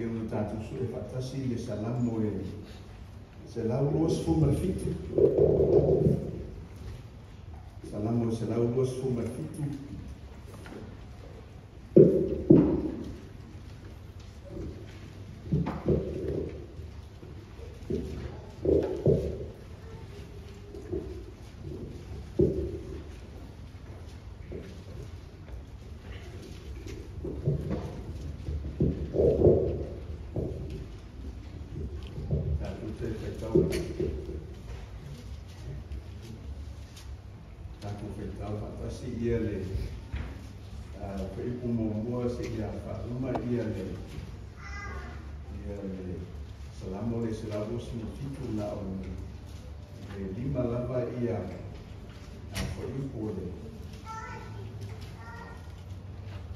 mafai ona tatou sue faatasi le Salamo e 127. Salamo 127. Tatou faitau faatasi ia le fuaiupu muamua seia faauma ia le Salamo le 127 na o le 5 lava ia fuaiupu o le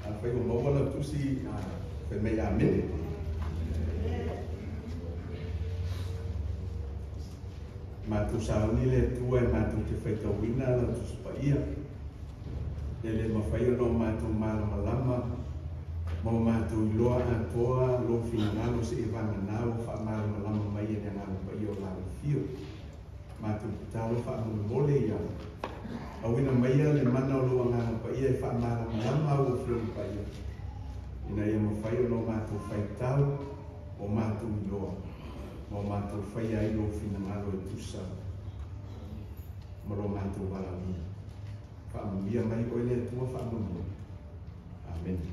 afai ua maua lau tusi fai mai amene. Matou sauni le Atua e matou te faitauina lau Tusi Paia. E le mafai ona o matou malamalama ma o matou iloa atoa lou finagalo seia vagana ua faamalamalama mai e le Agaga Paia o lau afio. Matou tatalo faamolemole ia auina maia le mana o lou Agaga Paia e faamalamalama au Afioga Paia, ina ia mafai ona o matou faitau o matou iloa ma o matou faia ai lou finagalo e tusa ma lo matou valaauina. Faamanuia mai oe le Atua faamolemole. Amene.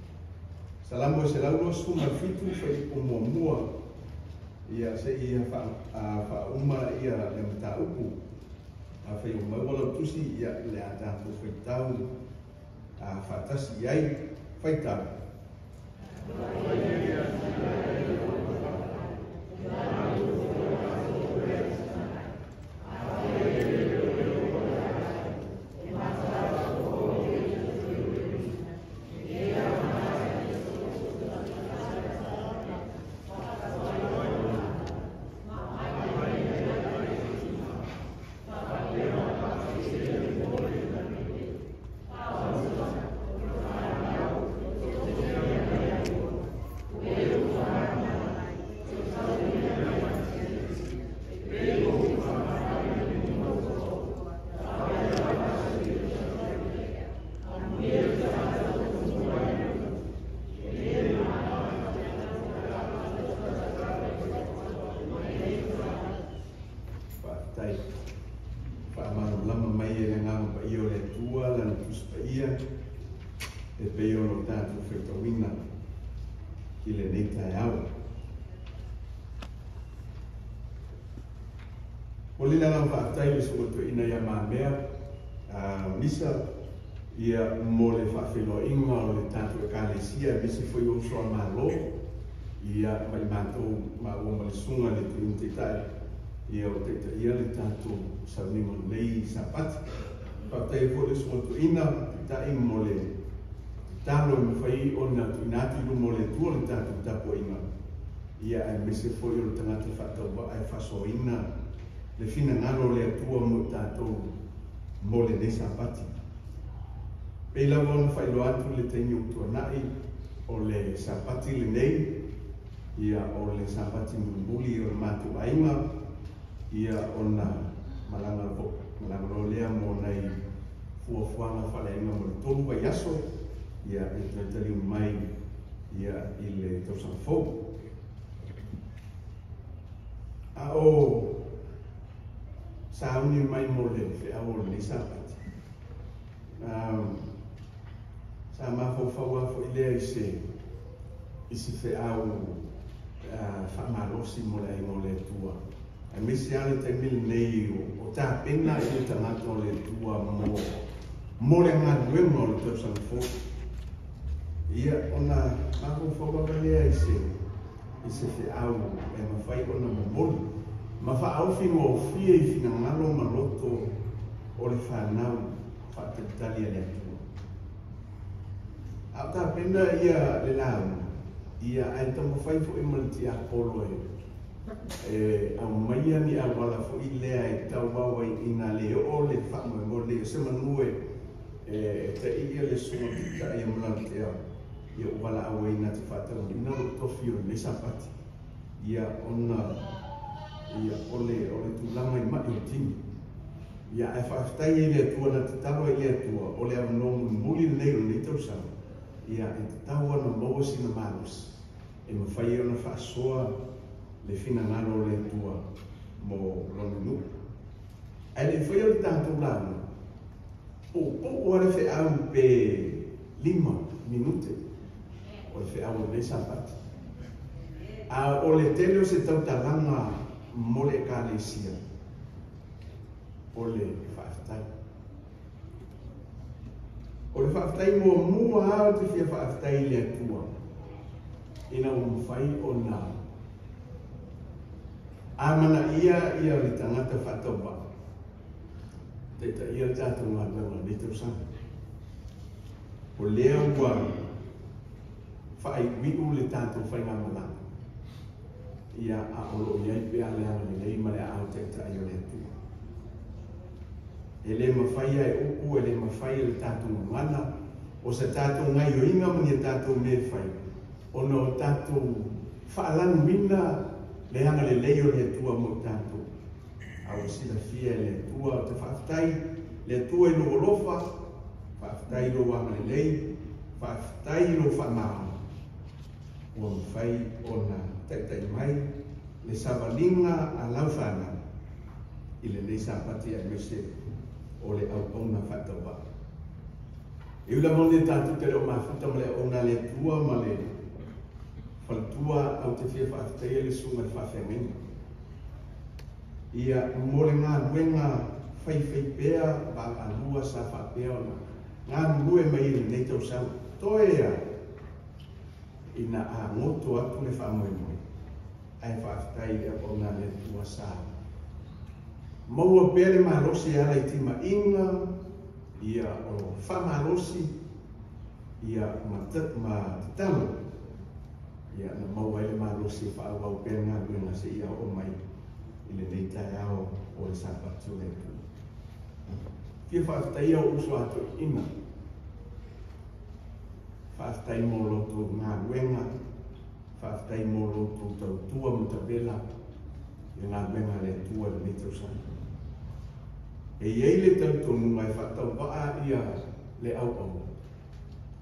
Salamo 127 fuaiupu muamua ia seia faauma ia le mataupu. Afai ua maua lau tusi ia le a tatou faitau faatasi i ai. Faitau. Faafetai. Faamalamalama mai e le Agaga Paia o le Atua lana Tusi Paia e pei ona o tatou faitauina i lenei taeao. Momoli le agaga faafetai i le Susuga Toeaina ia Mamea Misa ia mo le faafeiloaiga o le tatou Ekalesia aemaise foi o uso a Malo ia ma i matou maua ma le Susuga i le Toeaina Taitai ia o taitaia le tatou sauniga o lenei Sapati. Faafetai ai foi le Susuga Toeaina Taitai mo le tatalo e mafai ona tuuina atu i luma o le Atua le tatou tapuaiga ia aemaise foi o le tagata faatauvaa e faasoaina le finagalo o le Atua mo i tatou mo lenei Sapati. Pei lava ona faailoa atu le taimi ua tuanai o le Sapati lenei ia o le Sapati mulimuli o le matou aiga ia ona malaga loa lea mo nai fuafuaga faaleaiga mo le 3 vaiaso ia e toe taliu mai ia i le tausaga fou. A o sauni mai mo le feau o lenei Sapati, sa mafaufau lava foi lea i se feau faamalosi mo le aiga o le Atua. Aemaise lava le taimi lenei o tapena i le tagata o le Atua mo le galuega o le tausaga fou. Ia ona mafaufau lava lea i se feau e mafai ona momoli ma faaofi gofie i finagalo ma loto o le fanau faatalitali a le Atua. A o tapena ia le lauga, ia ae taumafai foi ma le tiapolo e aumaia ni auala foi lea e tauvao ai ina le oo le faamoemoe lea o se manu e taia le Susuga Taitai ia Malalatea. Ia ua valaau ai na te faataunuuina lou tofi o lenei Sapati, ia ona ia o le tulaga i mai o tino. Ia ae faafetai ai i le Atua na tatalo ai i le Atua o le avanoa mulimuli lenei o lenei tausaga, ia e tatau ona maua sina malosi e mafai ai ona faasoa le finagalo o le Atua mo lona nuu. Ae le i faia le tatou lauga, puupuu lava le feau pe 5 minute o le feau o lenei Sapati. A o le tele o se tautalaga mo le Ekalesia, o le faafetai. O le faafetai muamua lava ou te fia faafetai i le Atua ina ua mafai ona amanaia ia le tagata faatauvaa taitaia le tatou galuega o lenei tausaga. O lea ua faaiuiu le tatou faigamalaga, ia a o loo i ai pea le agalelei ma le aao taitai o le Atua. E le mafai e upu, e le mafai e le tatou gagana, o se tatou gaioiga ma ni tatou mea e fai, ona o tatou faalanuina le agalelei o le Atua mo tatou. A ua silafia e le Atua, ou te faafetai le Atua i lou alofa, faafetai i lou agalelei, faafetai i lou faamamalu, ua mafai ona taitai mai le savaliga a lau fanau i lenei Sapati aemaise o le auauna faatauvaa. E ui lava ona tatou te le o mafuta ma le auauna a le Atua ma le faletua, ou te fia faafetaia le susuga i le faafeagaiga. Ia mo le galuega faifaipea vaavaalua sa faapea ona galulue mai i lenei tausaga. Toe a ina agoto atu le faamoemoe, ae faafetai i le auauna a le Atua sa maua pea le malosi e ala i timaiga, ia o faamalosi, ia ma tatalo, ia na maua ai le malosi e faaauau pea le galuega seia oo mai i lenei taeao o le Sapati o le Atua. Fia faafetaia o uso a toeaiina, faafetai mo lo outou galuega, faafetai mo lo outou tautua matavela i le galuega a le Atua i lenei tausaga. E i ai le talitonuga e faatauvaa ia le auauna,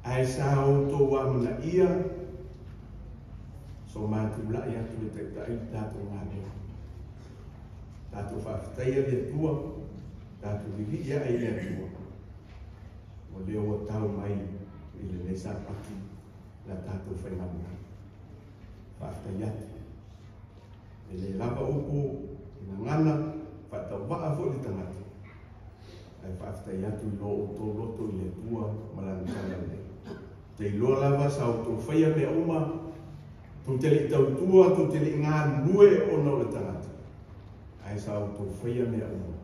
ae sa outou amanaia so matulai atu le taitai le tatou galuega. Tatou faafetaia le Atua, tatou vivii ae i le Atua, o lea ua tau mai i lenei Sapati la tatou faigamalaga. Faafetai atu. E le lava upu i gagana, faatauvaa foi le tagata, ae faafetai atu i lo outou loto i le Atua ma lana talalelei. Te iloa lava sa outou faia mea uma, tou te le i tautua, tou te le i galulue ona o le tagata, ae sa outou faia mea uma,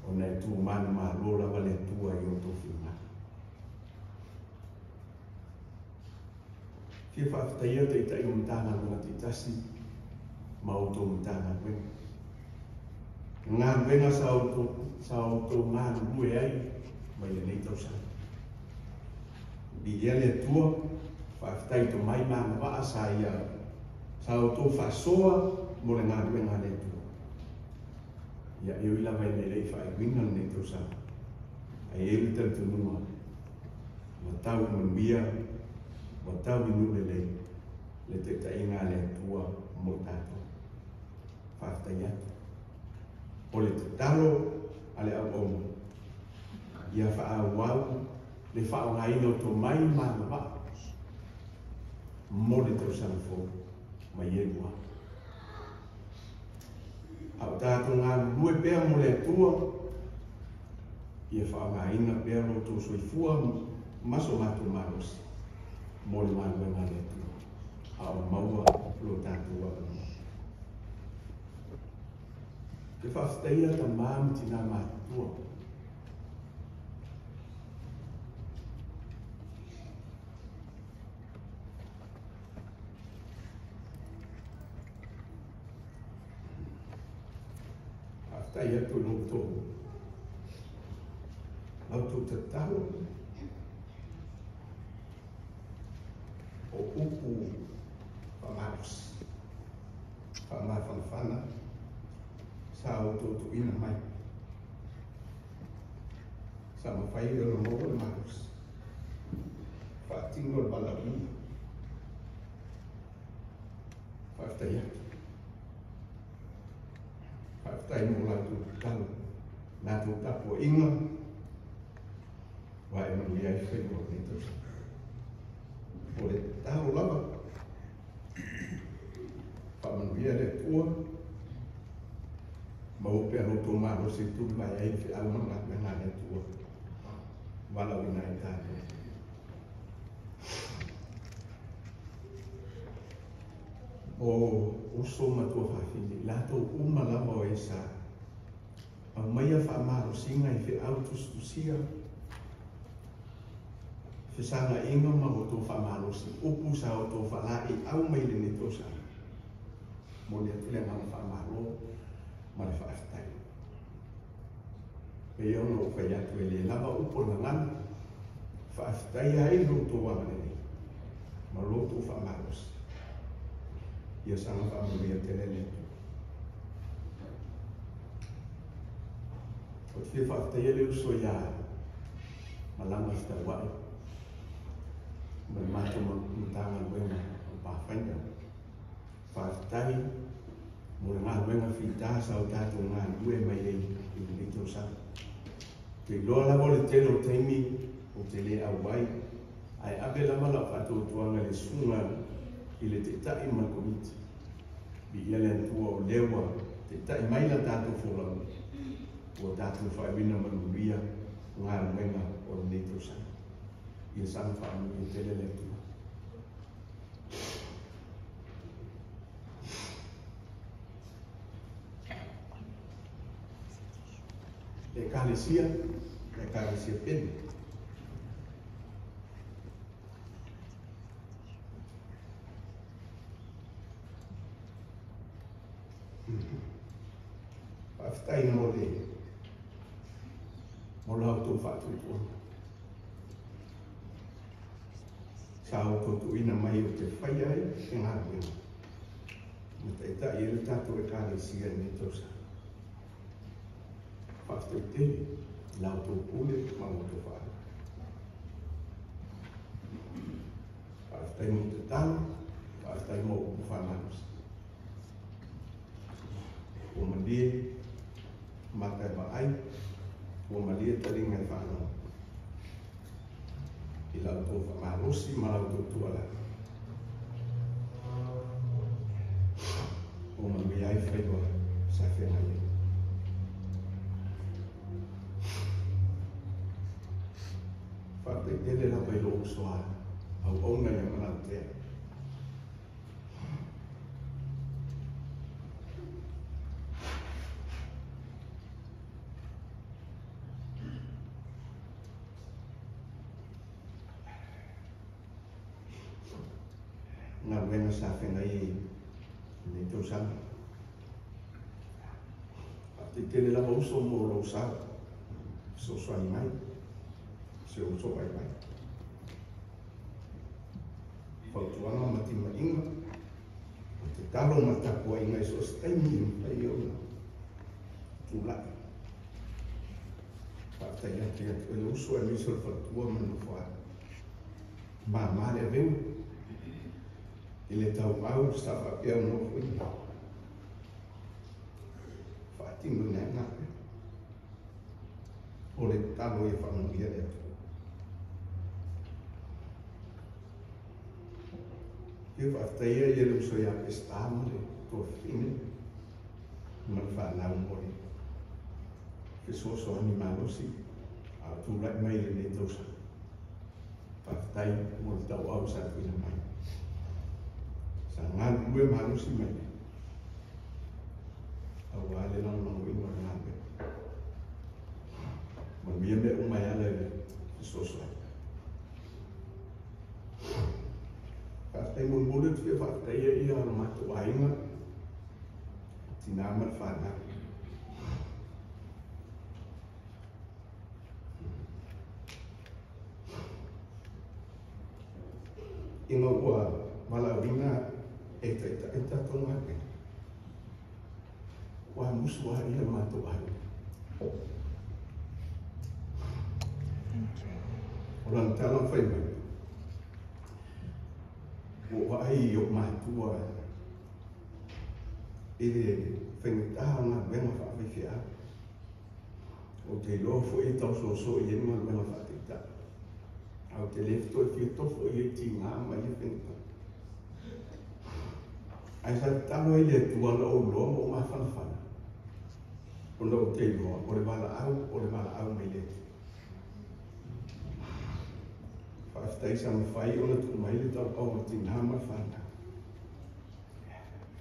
ona e tumanumalo lava le Atua i outou finagalo. Fia faafetaia taitai o Matagaluega taitasi ma outou Matagaluega. Galuega sa outou galulue ai mai lenei tausaga. Viia le Atua, faafetai i tomai ma agavaa sa ia sa outou faasoa mo le galuega a le Atua. Ia e ui lava ina e le i faaiuina lenei tausaga, ae i ai le talitonuga ua tau i manuia, ua tau i nuu lelei le taitaiga a le Atua mo tatou. Faafetai atu. O le tatalo a le auauna, ia faaauau le faaaogaina o tomai ma agavaa mo le tausaga fou mai e lua. A o tatou galulue pea mo le Atua, ia faaaogaina pea lo outou soifua ma so matou malosi mo le galuega a le Atua, a o maua lo tatou avanoa. Te faafetaia tamā ma tinā matutua. Faafetai atu i lo outou tatalo. mafana sa outou tuuina mai. Sa mafai ona maua le malosi faatino le valaauina. Faafetai atu. Faafetai mo latou tatalo, latou tapuaiga, ua e manuia ai faiva o lenei tausaga. O le tatalo lava, faamanuia le Atua, maua pea lo outou malosi e tulivae ai le feau ma le galuega a le Atua, valaauina ai tatou. O uso ma tuafafine, i latou uma lava o e sa aumaia faamalosiga i feau tusitusia, fesagaiga ma outou faamalosi, upu sa outou faalaeiau mai lenei tausaga. Momoli atu le agaga faamalo ma le faafetai. Pei ona ou fai atu e le lava upu o le gagana, faafetai ai lo outou agalelei ma lo outou faamalosi. Ia saga faamanuia tele le Atua. Ou te fia faafetaia le uso ia Malama Fetauai ma le matou Matagaluega o Pathfinder. Faafetai mo le galuega fita sa o tatou galulue mai ai i lenei tausaga. Ou te iloa lava o le tele o taimi ou te le auai, ae ave lava lau faatuatuaga i le susuga i le Taitai ma le Komiti. Viia le Atua o lea ua taitai mai la tatou folauga, ua tatou faaiuina manuia galuega o lenei tausaga. Ia saga faamanuia tele le Atua. Le Ekalesia, le Ekalesia pele. Faafetai mo le mo la outou faatuatuaga. Sa outou tuuina mai ou te faia ai le galuega ma taitai ai le tatou Ekalesia i lenei tausaga. Faafetai tele i la outou pule ma la outou faaaloalo. Faafetai mo tatalo, faafetai mo upu faamalosi. Ua malie mata e vaai, ua malie taliga e faalogo i la outou faamalosi ma la outou tuualalo. Ua manuia ai faiva sa feagai ai. Faafetai tele lava i lou uso a auauna ia Malautea. Galuega sa feagai ai i lenei tausaga. Faafetai tele lava uso mo lou sao, fesoasoani mai, si ou uso vaivai. Fautuaga ma timaiga, o tatalo ma tapuaiga i so o se taimi e mafai ona tulai. Faafetai atu ia te oe le uso aemaise o le faletua ma le nofoaga. Mama le avega i le tauau sa faapea ona ofoia. Faatinoina ai galuega. O le tatalo ia faamanuia le Atua. Ia faafetaia ia le uso ia Peseta ma le tuafafine ma le fanau mo le fesoasoani malosi a o tulai mai i lenei tausaga. Faafetai mo le tauau sa tuuina mai. Sa galulue malosi mai aua le lagolagoina o le galuega. Manuia mea uma e ala i le fesoasoani. Faafetai mulimuli ou te fia faafetaia ia lo matou aiga, tinā ma le fanau. Ina ua valaauina e taitai le tatou galuega, Ua musu ai le matou aiga. O lana tala na fai mai, Ua ou vaai i ou matua i le faigata o galuega faafaifeau. Ou te iloa foi e tausoso i ai galuega faataitai. Ae ou te le toe fia tofo i ia tiga ma ia faigata. Ae sa tatalo ai i le Atua na ou iloa ma ou mafanafana, ona ou te iloa o le valaau o le valaau mai le Atua. Faafetai sa mafai ona tuu mai le tauau a le tinā ma le fanau.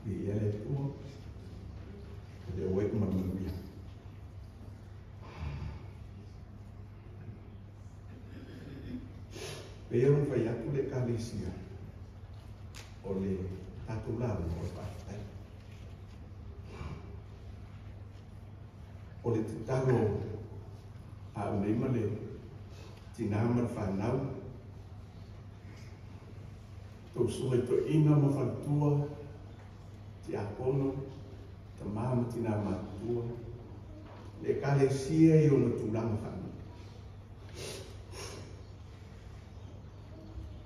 Viia le Atua, o lea ua iu ma le manuia. Pei ona fai atu le Ekalesia, o le tatou lauga o le faafetai. O le tatalo a au nei ma le tinā ma le fanau, tou susuga i toeaiina ma faletua, tiakono, tama ma tinā matutua, le Ekalesia i ona tulaga faanuu.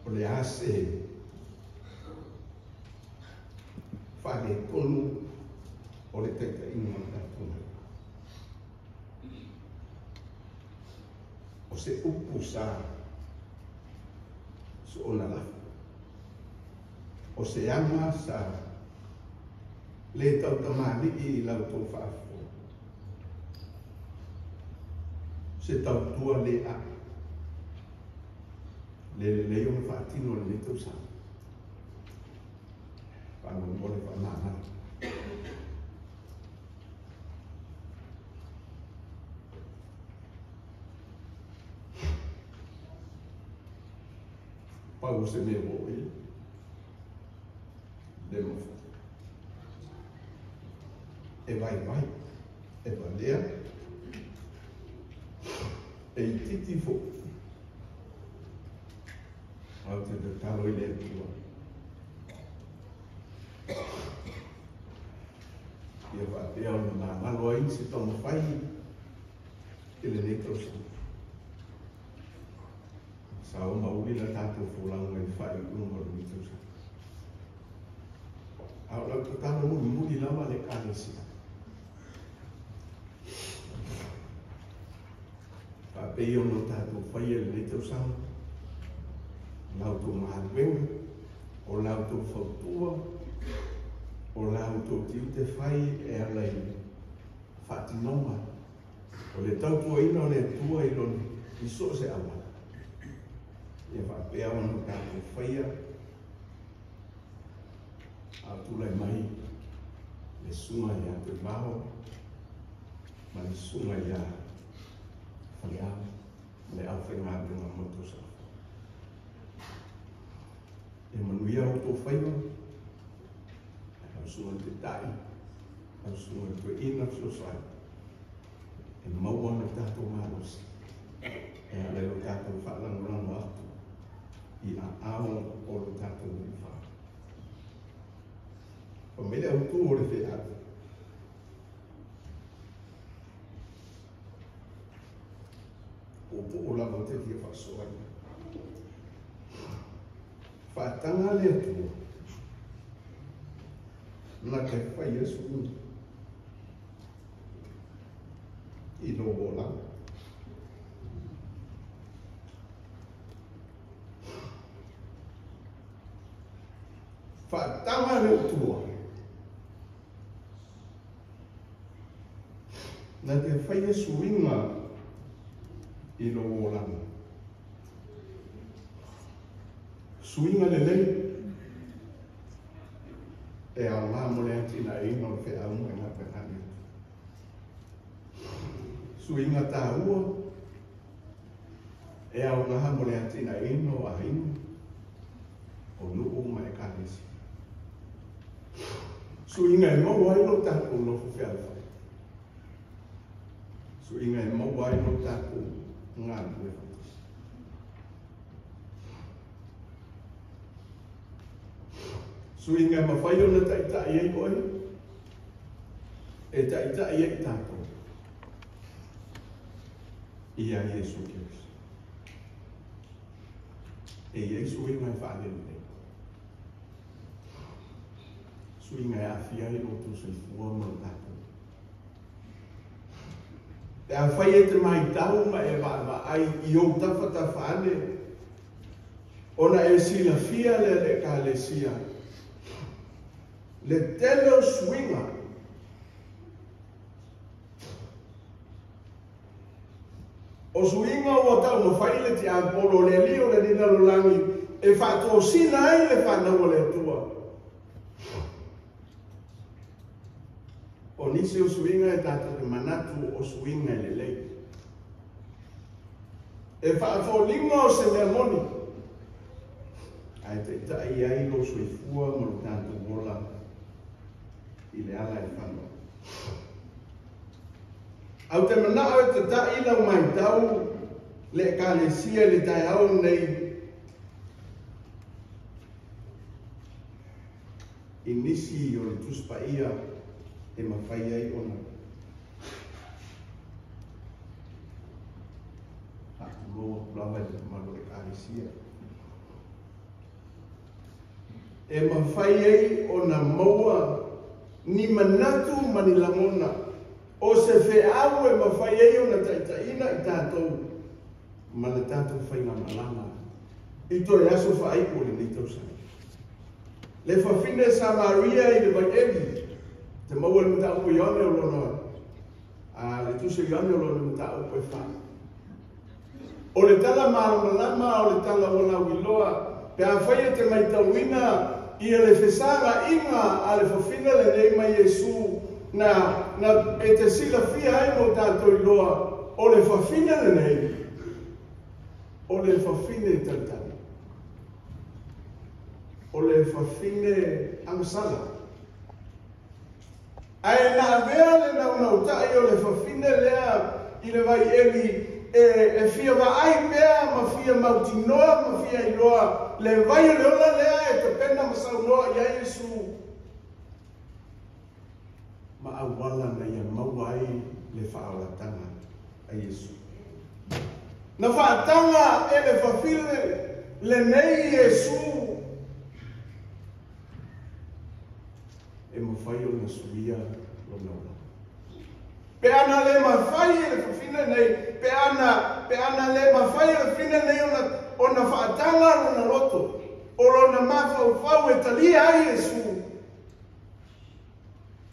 O le a se faaletonu o le taitaiga o le tatou galuega? O se upu sa soona lafo, o se aga sa le tautamalii i la outou faafofoga, se tautua le ae, le lelei ona faatino i lenei tausaga. Faamolemole faamagalo. Pau o se mea ua oo i ai, le mafai. E vaivai, e valea, e itiiti foi. Ae ou te tatalo i le Atua ia faapea ona magalo ai se taumafai i lenei tausaga. Sao ma uli la tatou folauga i le faaiuiuga o lenei tausaga. A o lau tatalo mulimuli lava le Ekalesia, faapei ona o tatou faia i lenei tausaga, o la outou galuega, o la outou fautua, o la outou tiute fai e ala i faatinoga o le tautuaina o le Atua i lona i so o se auala, ia faapea ona o tatou faia a o tulai mai le susuga ia Tuivao ma le susuga ia Faleao ma le aufaigaluega mo le tausaga fou. Ia manuia outou faiva, lau susuga i le Taitai, lau susuga i le Toeaina fesoasoani, e maua le tatou malosi e ala i lo tatou faalagolago atu i aao o lo tatou Alii. Fai mai le autu o le feau. Puupuu lava ou te fia faasoa i ai. Faataga le Atua na te faia suiga i lou olaga. Faataga le Atua na te faia suiga i lou olaga. Suiga lelei e aoga mo le atinaeina o le feau ma le galuega a le Atua. Suiga taua e aoga mo le atinaeina o aiga, o nuu ma ekalesia. Suiga e maua ai lo tatou nofo fealofani. Suiga e maua ai lo tatou galulue faatasi. Suiga e mafai ona taitai ai oe. E taʻitaʻi ai tatou ia Iesu Keriso. E i ai suiga e faalelelei, suiga e aafia ai lo outou soifua ma lo tatou. Pe afai e te maitau ma e vaavaai i ou tafatafa ane, ona e silafia lea le Ekalesia, le tele o suiga o suiga ua taumafai le tiapolo o le alii o le lalolagi e faatosina ai le fanau a le Atua. O nisi o suiga e tatou te manatu o suiga e lelei, e faafoliga o se mea moni, ae taʻitaʻi ai lo soifua ma lo tatou ola i le ala e fano. Au te manao e tataʻi lau maitau le Ekalesia i le taeao nei i nisi o le Tusi Paia e mafai ai ona faatulou atu lava i le mamalu o le Ekalesia, e mafai ai ona maua ni manatu ma ni lagona o se feau e mafai ai ona taʻitaʻina i tatou ma le tatou faigamalaga i toe aso faaiku o lenei tausaga. Le fafine Samaria i le vaieli, te maua le mataupu Ioane o lona, a le Tusi o Ioane o lona mataupu e 4. O le tala malamalama o le tala ua lauiloa, pe afai e te maitauina ia le fesagaʻiga a le fafine lenei ma Iesu, na e te silafia ai mo tatou iloa, o le fafine lenei, o le fafine talitali, o le fafine agasala. Ae na avea le naunautaʻi o le fafine lea i le vaieli e fia vaai pea ma fia mautinoa ma fia iloa le vai o le ola lea e tapena ma saunoa i ai Iesu ma auala na ia maua ai le faaolataga a Iesu. Na faataga e le fafine lenei Iesu e mafai ona suia lona ola. Pe ana le mafai e le fafine nei, pe ana le mafai e le fafine nei ona faataga lona loto, o lona mafaufau e talia ai Iesu,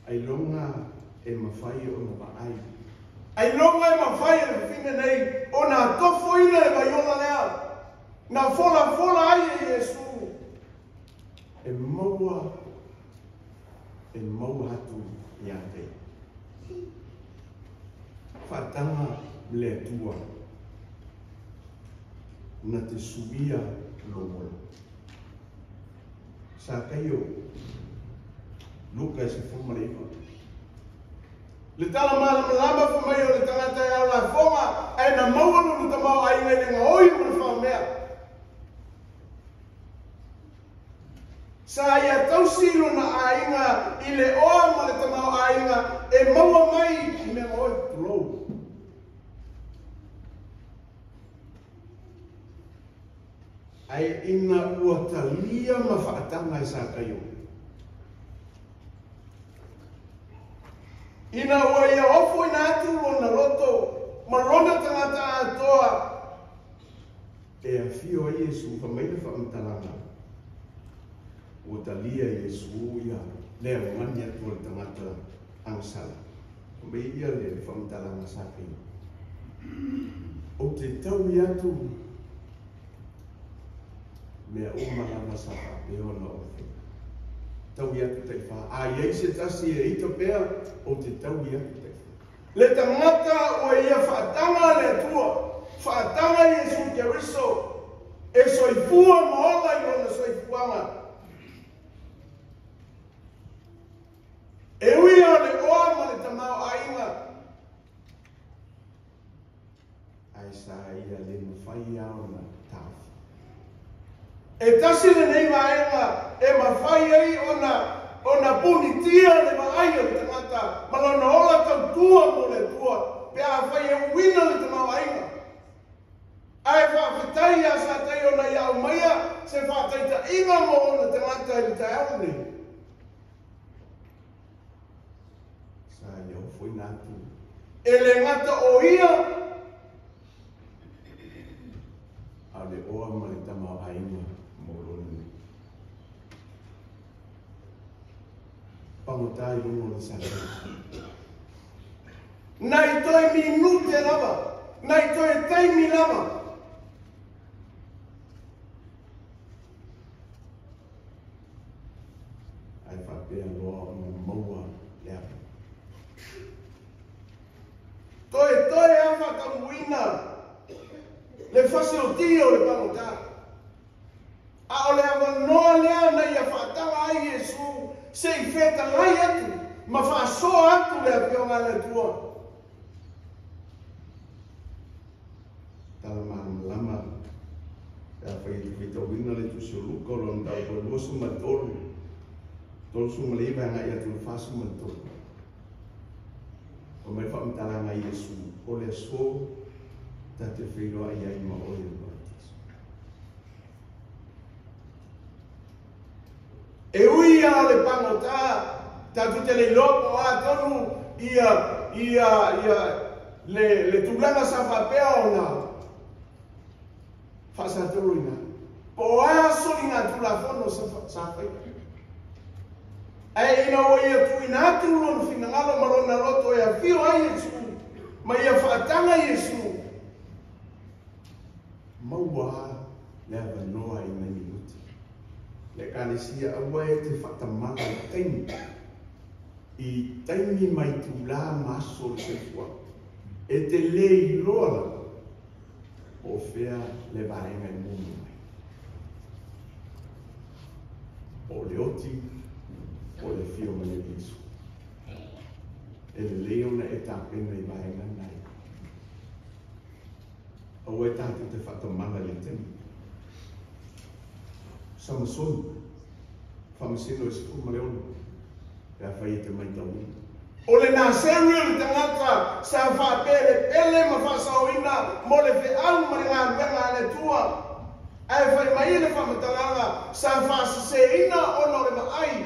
ailoga e mafai ona vaai, ailoga e mafai e le fafine nei ona atofoina le vaiola lea na folafola ai e Iesu, e maua atu ia te faataga le Atua na te suia lou ola. Sa kaio Luka e 19. Le tala malamalama fa mai o le tagata e ao lafoga, ae na maua lona tamaoaiga i le gaoi ma le faamea. Sa ia tausi lona aiga i le oa ma le tamaoaiga e maua mai i mea gaoi tulou. Ae ina ua talia ma faataga e Sakaio, ina ua ia ofoina atu lona loto ma lona tagata atoa, e afio ai Iesu fa mai le faamatalaga ua talia Iesu ia le augani atu o le tagata agasala. Mai ia le faamatalaga Sakaio, ou te taui atu mea uma lava sa faapea ona ou faia. Taui atu taifā. A iai se tasi e ita pea, ou te taui atu taifā. Le tagata ua ia faataga le Atua, faataga Iesu Keriso, e soifua ma ola i lona soifuaga. E ui o le oa ma le tamaoaiga, ae sa ia le mafai a ona taofi. E tasi lenei vaega e mafai ai ona ona punitia le vaai o le tagata ma lona ola tautua mo le Atua pe afai e uiina le tamaoaiga. Ae faafetai ia Satai ona ia aumaia se faataitaiga mo ona tagata i le taeao lenei. Sa ia ofoina atu e le gata o ia, a o le oa ma le tamaoaiga mo lona nei. Pagota i luga o le Satai. Nai toe minute lava, nai toe taimi lava. Ae faapea loa ona maua le ava. Toetoe lava faataunuuina le fasiotia o le pagota. A o le avanoa lea na ia faataga ai Iesu se i fetalai atu ma faasoa atu le Afioga a le Atua. Tala malamalama pe afai e te faitauina le Tusi o Luka o lona mataupu e 23, 39 agai atu i le 43. Fai mai le faamatalaga a Iesu, O le aso ta te feiloai ai ma oe i le Parataiso. E ui lava o le pagota, tatou te le iloa po o a tonu ia, ia, ia le, le tulaga sa faapea ona faasatoloina ai. Po o a soligatulafono sa, sa faia. Ae ina ua ia tuuina atu lona finagalo ma lona loto e afio ai Iesu ma ia faataga Iesu, maua le avanoa i nai minuti. Le Ekalesia, aua e te faatamala i taimi, i taimi ma itulā ma aso o le soifuaga. E te le iloa lava po o fea le vaega e mumu mai. Po o le oti, po o le afio mai o Iesu. E lelei ona e tapena i vaega na e. Aua e tatou te faatamala i le taimi. Samasoni, faamasino e 16, pe afai e te maitauina. O le Naseri o le tagata sa faapelepele ma faasaoina mo le feau ma le galuega a le Atua. Ae fai mai le faamatalaga sa faaseseina ona o le vaai.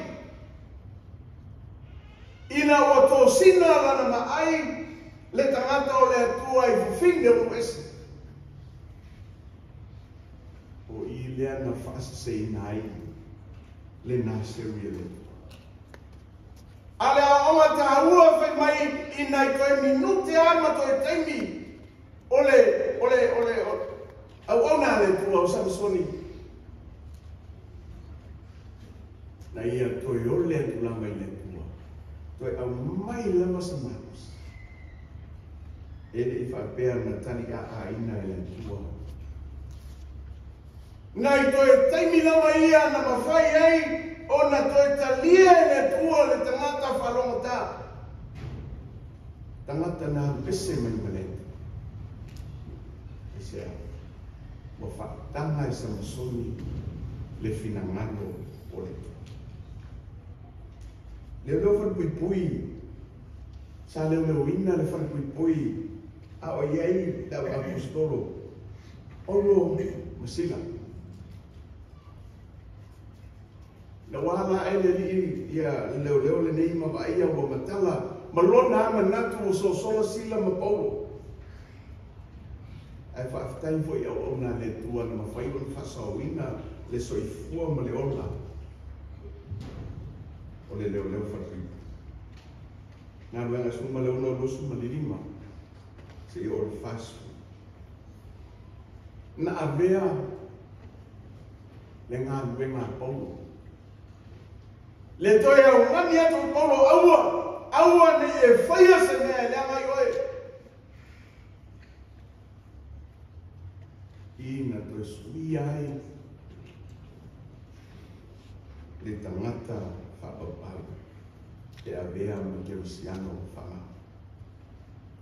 Ina ua tosina lana vaai le tagata o le Atua i fafine o Moese. O i lea na faaseseina ai le Naseri a le Atua. A le aoaoga taua fai mai i nai toe minute a ma toe taimi o le, o le, o le auauna a le Atua o Samasoni. Na ia toe ole atu lava i le Atua, toe aumai lava sa malosi. E le i faapea na tali aaina e le Atua. Nai toe taimi lava ia na mafai ai ona toe talia e le Atua le tagata faalogotā, tagata na alu ese mai ma le Atua. Aisea? Ua faataga e Samasoni le finagalo o le Atua. Leoleo falepuipui, sa leoleoina le falepuipui a o i ai le au aposetolo Paulo ma Sila. Ina ua ala ae le alii ia le leoleo lenei ma vaaia ua matala ma lona a manatu ua sosola Sila ma Paulo. Ae faafetai foi i auauna a le Atua na mafai ona faasaoina le soifua ma le ola o le leoleo falepuipui. Galuega 16 25 seia oo i le 40. Na avea le galuega a Paulo. Le toe augani atu o Paulo, Aua, aua ne i e faia se mea e leaga ai oe. Ina toe suia ai le tagata faapaupau e avea ma kerisiano faamama.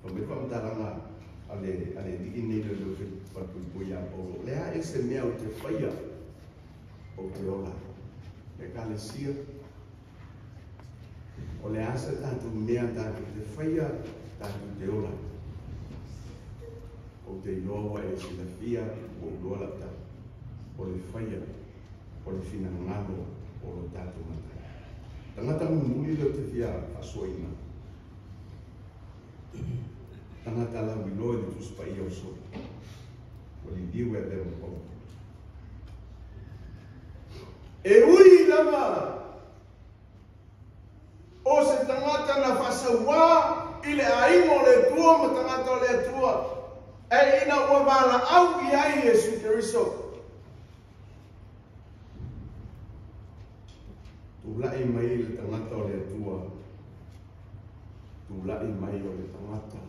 Fai mai le faamatalaga a le alii nei leoleo falepuipui ia Paulo, O le a ea se mea ou te faia, ou te ola ai. Le Ekalesia, O le a se tatou mea tatou te faia tatou te ola. Ou te iloa ua e silafia ua ou iloa lau tala. O le faia o le finagalo o lo tatou Matai. Tagata mulimuli lea ou te fia faasoaina. Tagata lauiloa i le Tusi Paia o Solo. Ua liliu e avea ma Paulo. E ui lava o se tagata na faasauā i le aiga o le Atua ma tagata o le Atua, ae ina ua valaau i ai Iesu Keriso, tulai mai le tagata o le Atua, tulai mai o le tagata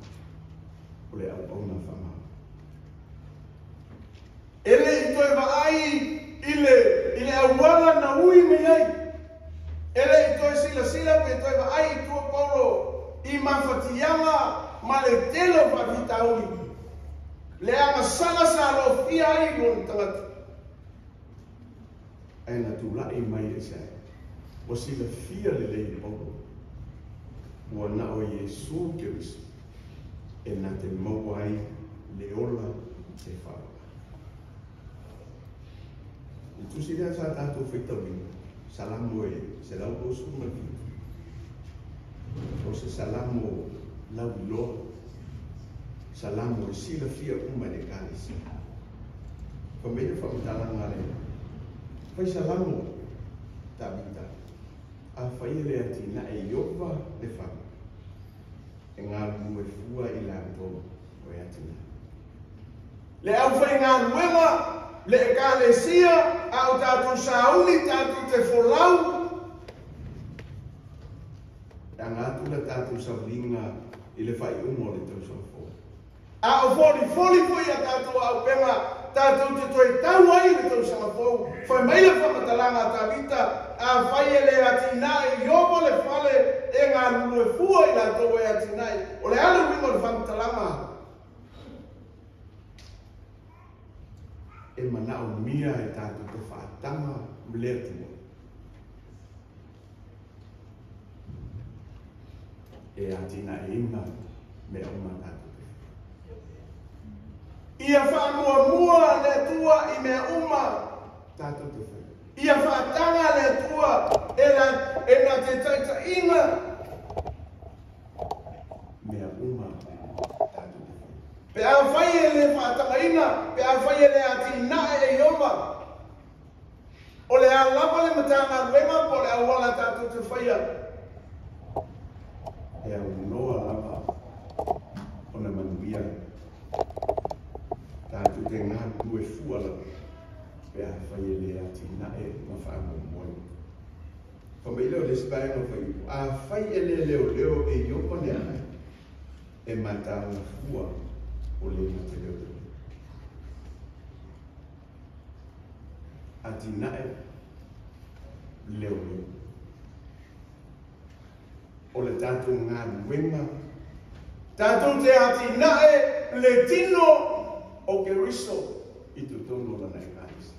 o le auauna faamama. E le i toe vaai i le, i le auala na ui mai ai. E le i toe silasila pe toe vaai i tua Paulo i mafatiaga ma le tele o faafitauli. Le agasala sa lofia ai lona tagata. Ae na tulai mai e se ai. Ua silafia lelei e Paulo, ua na o Iesu Keriso e na te maua ai le ola e faaola. I le tusi lea sa tatou faitauina, Salamo e 127, o se salamo lauiloa, salamo e silafia uma e le Ekalesia. Fai mai le faamatalaga a le fai salamo, Tavita, Afai e le atinae e Ieova le fale, e galulue fua i latou o e atinae. Le aufaigaluega, le Ekalesia, a o tatou sauni tatou te folau, e aga atu la tatou sauniga i le faaiuga o le tausaga fou. A o folifoli foi a tatou auupega, tatou te toe tau ai i le tausaga fou. Fai mai le faamatalaga a Tavita, Afai e le atinae i Ieova le fale, e galulue fua i latou e atinae. O le a le uiga o le faamatalaga? E manaomia e tatou te faataga le Atua e atinaeina mea uma a tatou te faia. Ia faamuamua le Atua i mea uma tatou te faia. Ia faataga le Atua e la, e na te taitaiina mea uma tatou te faia. Pe afai e le faatagaina, pe afai e le atinae e Ieova, O le a lava le Matagaluega po o le auala tatou te faia? E aunoa lava ona manuia tatou te galulue fua lava pe afai e le atinae ma faamoemoe. Fai mai lea o le isi vaega o fuaiupu, afai e le leoleo e Iopa le agai, e mataala fua o le na te leoleo. Atinae leoleo. O le tatou galuega, tatou te atinae le tino o Keriso i totonu o lana Ekalesia.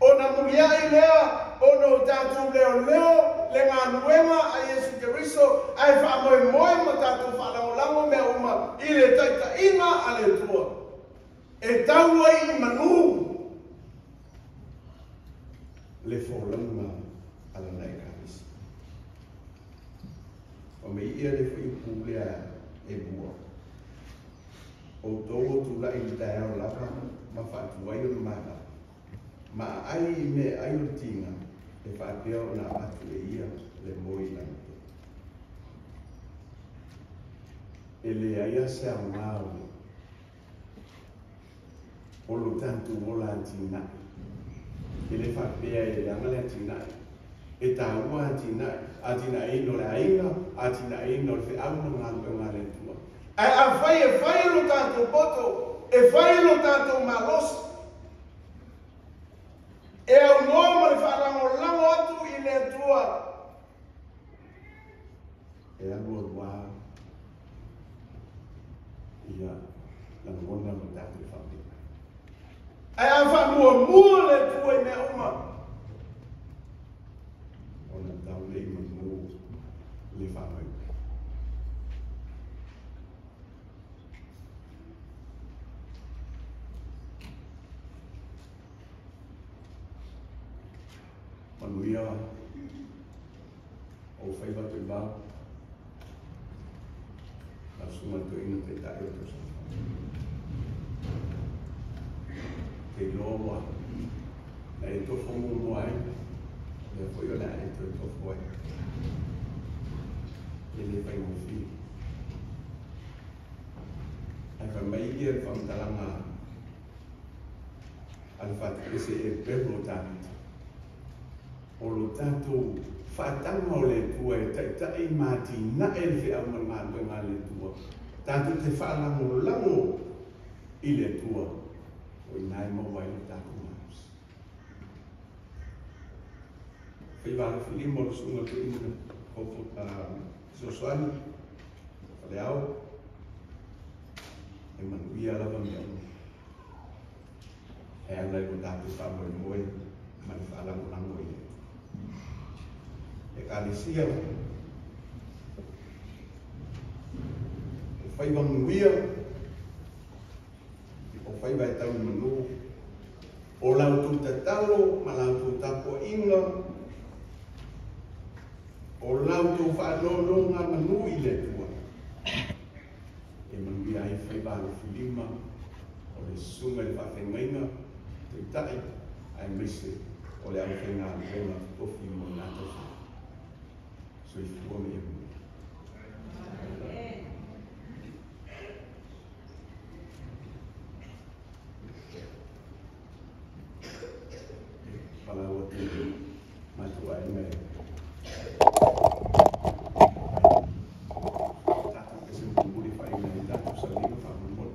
Ona muliai lea ona o tatou leoleo le galuega a Iesu Keriso ae faamoemoe ma tatou faalagolago mea uma i le taitaiga a le Atua. E tau ai i manu le folauga a lana Ekalesia. Fai mai ia le fuaiupu lea e lua, Outou o tulai i le taeao lava ma faatuai ona malama, ma aai i meaai o le tiga e faapea ona avatu e ia le moe i lana pea. E leai lava se aoga o le O lo tatou ola atinae. E le faapea e leaga le atinae. E taua atinae, atinaeina o le aiga, atinaeina o le feau ma galuega a le Atua. Ae afai e fai lo tatou poto, e fai lo tatou malosi, e aunoa ma le faalagolago atu i le Atua, e alualuā ia lagona lo tatou faapena. Ae a faamuamua le Atua i mea uma, ona tau lea i manu Le faamoemoe. Manuia o faiva toivao, lau susuga i le toeaina taitai o le tausaga fou. Te iloa ua na e tofo muamua ai, lea foi o le a e toe tofo ai. E le faigofie. Ae fai mai ia le faamatalaga a le fatupese Eperu o Tavita, o lo tatou faataga o le Atua e taitai ma atinae le feau ma le galuega a le Atua, tatou te faalagolago i le Atua, o i ina e maua ai lo tatou malosi. Faiva alofilima o le susuga toeaina fesoasoani Faleao, e manuia lava mea uma e ala i lo tatou faamoemoe ma le faalagolago i le Atua. Ekalesia, o faiva manuia, o faiva e tau i manu, o la outou tatalo ma la outou tapuaiga, o la outou faanonogamanu i le Atua, e manuia ai faiva alofilima o le susuga i le faafeagaiga taitai aemaise o le aufaigaluega totofi mo lena tausaga. Soifua ma ia manuia. Valaau atu i le matou aiga e tatou pese mulimuli e faaiuina ai tatou sauniga faamolemole.